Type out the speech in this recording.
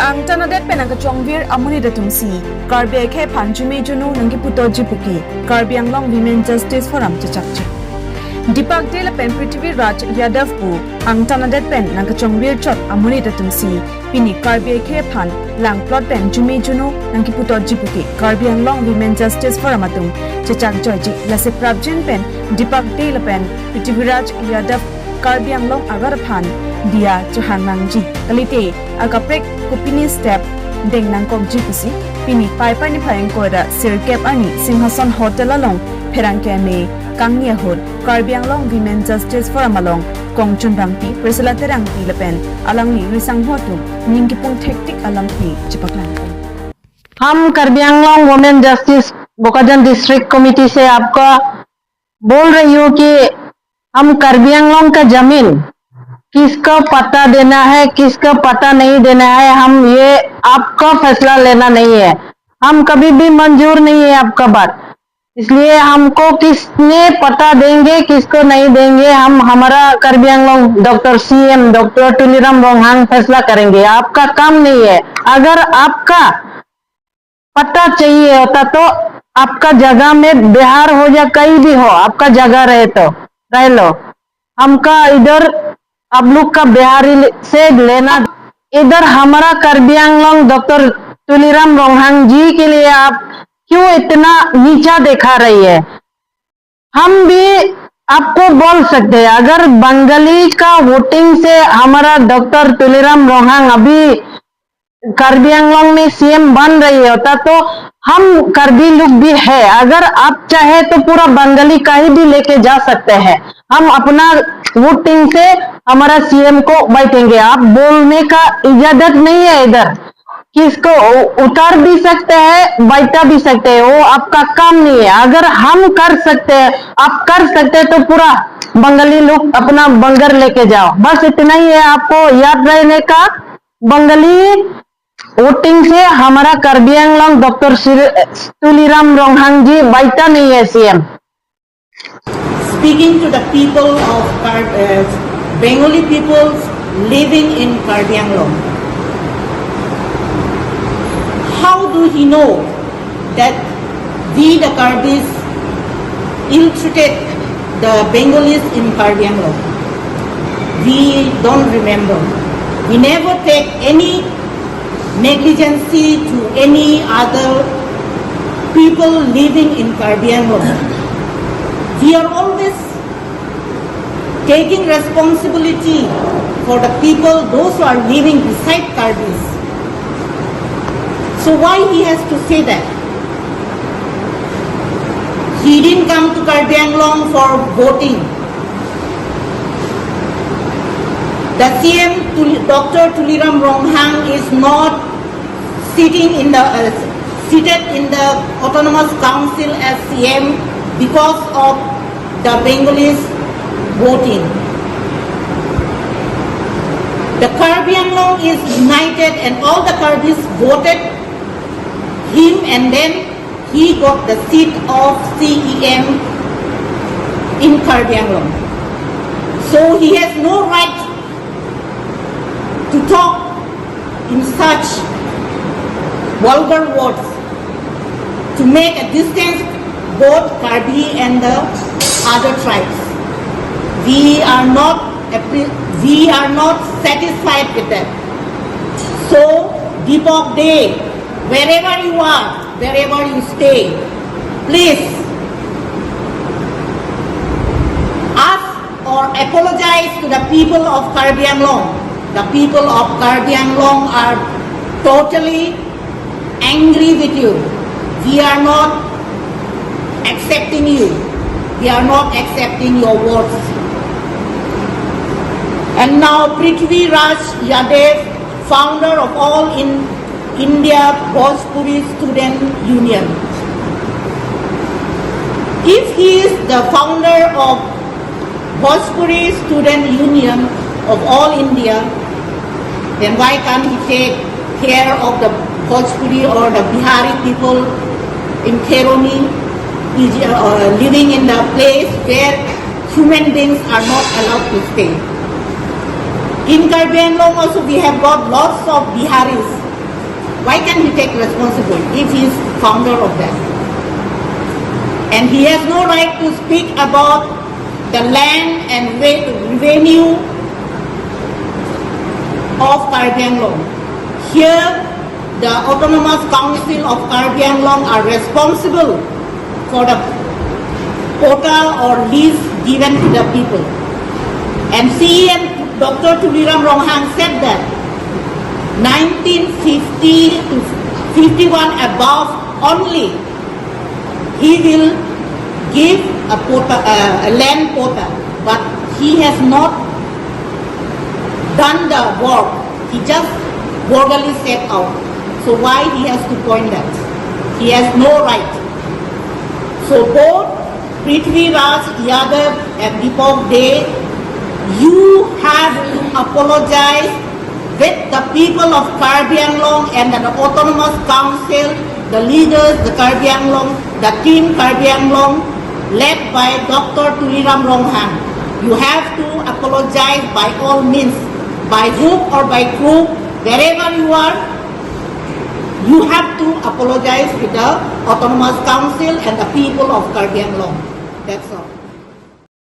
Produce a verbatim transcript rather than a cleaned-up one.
Angtan adet pen nangkachongvir amonit atum si Karbi akhei aphan jume junu nangkiputoji puke Karbi Anglong Women Justice Forum chechakche. Deepak Dey lapen Prithvi Raj Yadav pu angtan adet pen nangkachongvir chot amonit atum si pini Karbi akhei aphan langplot pen jume junu nangkiputoji puke Karbi Anglong Women Justice Forum atum chechakjoiji. Lasi prapjin pen Deepak Dey lapen Prithvi Raj Yadav Karbi Anglong arat aphan diya chohang nangji. Kalite akaprek kopine step deng nangkokji pusi pini Paipai niphai ingkoi ra sirkep arni Singhason Hotel along pherangke amei kangni ahut Karbi Anglong Women Justice Forum along Kongchun Rangpi, Priscilla Terangpi lapen alangli risangho atum ning kipung thektik alangpi chepaklang. हम Karbi Anglong women justice Bokajan district committee से आपका बोल रही हूँ कि हम कार्बी आंगलोंग का जमीन किसको पट्टा देना है, किसको पट्टा नहीं देना है, हम ये आपका फैसला लेना नहीं है। हम कभी भी मंजूर नहीं है आपका बात। इसलिए हमको किसने पट्टा देंगे, किसको नहीं देंगे, हम, हमारा Karbi Anglong doctor CM doctor Tuliram Ronghang फैसला करेंगे। आपका काम नहीं है। अगर आपका पट्टा चाहिए होता तो आपका जगह में बिहार हो या कहीं भी हो, आपका जगह रहे तो रह लो। हमका इधर आप लोग का बिहारी से लेना। इधर हमारा कार्बी आंगलोंग डॉक्टर तुलीराम रोंगहांग जी के लिए आप क्यों इतना नीचा दिखा रही है? हम भी आपको बोल सकते हैं, अगर बंगाली का वोटिंग से हमारा डॉक्टर तुलीराम रोंगहांग अभी कार्बी आंगलोंग में सीएम बन रही होता तो हम कार्बी लोग भी है। अगर आप चाहे तो पूरा बंगाली कहीं भी लेके जा सकते हैं। हम अपना वोटिंग से हमारा सीएम को बैठेंगे। आप बोलने का इजाजत नहीं है इधर। किसको उ-, उतार भी सकते हैं, बैठा भी सकते हैं, वो आपका काम नहीं है। अगर हम कर सकते हैं, आप कर सकते हैं तो पूरा बंगाली लोग अपना बंगर लेके जाओ। बस इतना ही है आपको याद रहने का। बंगाली वोटिंग से हमारा कार्बी आंगलोंग डॉक्टर श्री तुलीराम रोंगहांग जी बैठा नहीं है CM. Speaking to the people of Kar- uh, Bengali peoples living in Karbi Anglong. How do he know that we the Karbis ill-treated the Bengalis in Karbi Anglong? We don't remember. We never take any negligence to any other people living in Karbi Anglong. We are always taking responsibility for the people, those who are living beside Karbis. So why he has to say that? He didn't come to Karbi Anglong for voting. The C M, Tuli- Doctor Tuliram Ronghang, is not sitting in the uh, seated in the Autonomous Council as C M because of the Bengalis voting. The Karbi Anglong is united and all the Karbis voted him, and then he got the seat of C E M in Karbi Anglong. So he has no right to talk in such vulgar words to make a distance both Karbi and the other tribes. We are not appre- we are not satisfied with that. So, Deepak Dey, wherever you are, wherever you stay, please ask or apologize to the people of Karbi Anglong. The people of Karbi Anglong are totally angry with you. We are not accepting you. We are not accepting your words. And now Prithvi Raj Yadav, founder of All in India Bhojpuri Student Union. If he is the founder of Bhojpuri Student Union of All India, then why can't he take care of the Bhojpuri or the Bihari people in Kheroni, is, uh, living in the place where human beings are not allowed to stay? In Karbi Anglong also we have got lots of Biharis. Why can he take responsibility if he is founder of that? And he has no right to speak about the land and re- revenue of Karbi Anglong. Here, the Autonomous Council of Karbi Anglong are responsible for the quota or lease given to the people. And C E M Doctor Tuliram Ronghang said that nineteen fifty to fifty-one above only he will give a quota, uh, a land quota, but he has not done the work. He just vulgarly said out. So why he has to point that? He has no right. So both Prithvi Raj Yadav and Deepak Dey, you have to apologize with the people of Karbi Anglong and the Autonomous Council, the leaders, the Karbi Anglong, the team Karbi Anglong, led by Doctor Tuliram Ronghang. You have to apologize by all means, by hook or by crook, wherever you are, you have to apologize with the Autonomous Council and the people of Karbi Anglong. That's all.